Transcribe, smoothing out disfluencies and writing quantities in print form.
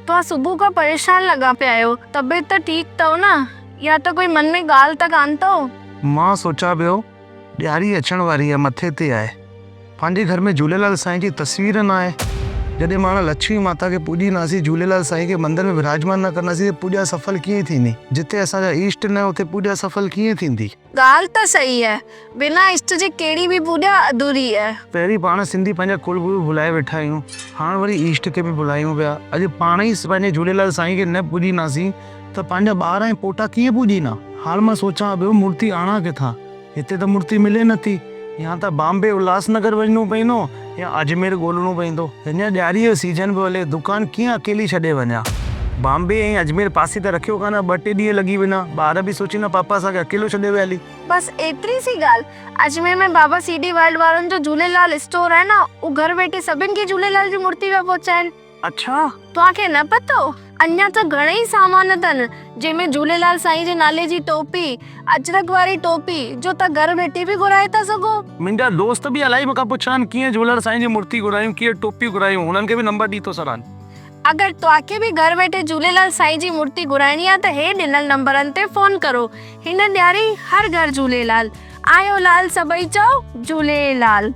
توهان صبح کان پريشان لڳا پيا آهيو، طبيعت ته ٺيڪ اٿو نه؟ يا ته ڪوئي من ۾ ڳالهه ته ڪانه اٿو؟ مان سوچان پيو، ڏياري اچڻ واري آهي، مٿي تي آهي. پنهنجي گهر ۾ جهوليلال سائين جي تصوير نه آهي. جڏهن پاڻ لڇمي ماتا کي پوڄينداسين، جهوليلال سائين کي مندر ۾ وراجمان نه ڪنداسين ته پوڄا سڦل ڪيئن ٿيندي؟ جتي اسان جا اشٽ نه اتي پوڄا سڦل ڪيئن ٿيندي؟ ڳالهه ته صحيح آهي. بنا اشٽ جي ڪهڙي به پوڄا اڌوري آهي. پهرين پاڻ سنڌي پنهنجا ڪل گرو ڀلائي ويٺا آهيون، هاڻ وري اشٽ کي به ڀلايون پيا. اڄ پاڻ ئي پنهنجي جهوليلال سائين کي نه پوڄينداسين ته پنهنجا ٻار ۽ پوٽا ڪيئن پوڄيندا؟ هاڻ مان سوچان پيو مورتي آڻان ڪٿان؟ هتي ته مورتي ملي نه ٿي. يا ته بامبي الهاس نگر وڃڻو پوندو يا اجمير ڳولڻو پوندو. هينئر ڏياريء جو سيزن پيو هلي، دڪان ڪيئن اڪيلي ڇڏي وڃان. بامبي ۽ اجمير پاسي ته رکيو ڪانه، ٻه ٽي ڏينهن لڳي ويندا. ٻار به سوچيندا پاپا اسان کي اڪيلو ڇڏي ويا هلي. بس ايتري سي ڳالهه. اجمير ۾ بابا سي ڊي ورلڊ وارن جو جهوليلال اسٽور آهي نه، هو گهر ويٺي سڀن کي جهوليلال جي مورتي پيا پهچائين. اڇا! توهان کي نه پتو؟ اڃا ته گهڻئي سامان اٿن، جنهن ۾ جهوليلال سائين جي نالي جي ٽوپي، اجرڪ واري ٽوپي، جو توهان گهر ويٺي به گهرائي ٿا سگهو. منهنجا دوست به الائي مون کان پڇان ڪيئن جهولڻ سائين جي مورتي گهرايون، ڪيئن ٽوپي گهرايون، هنن کي به نمبر ڏئي ٿو سگهان. اگر توهان کي به گهر ويٺي جهوليلال سائين جي مورتي گهرائڻي آهي ته هي ڏنل نمبرن تي فون ڪرو. هن ڏياري هر گهر جهوليلال. آيو لال سڀئي چئو جهوليلال.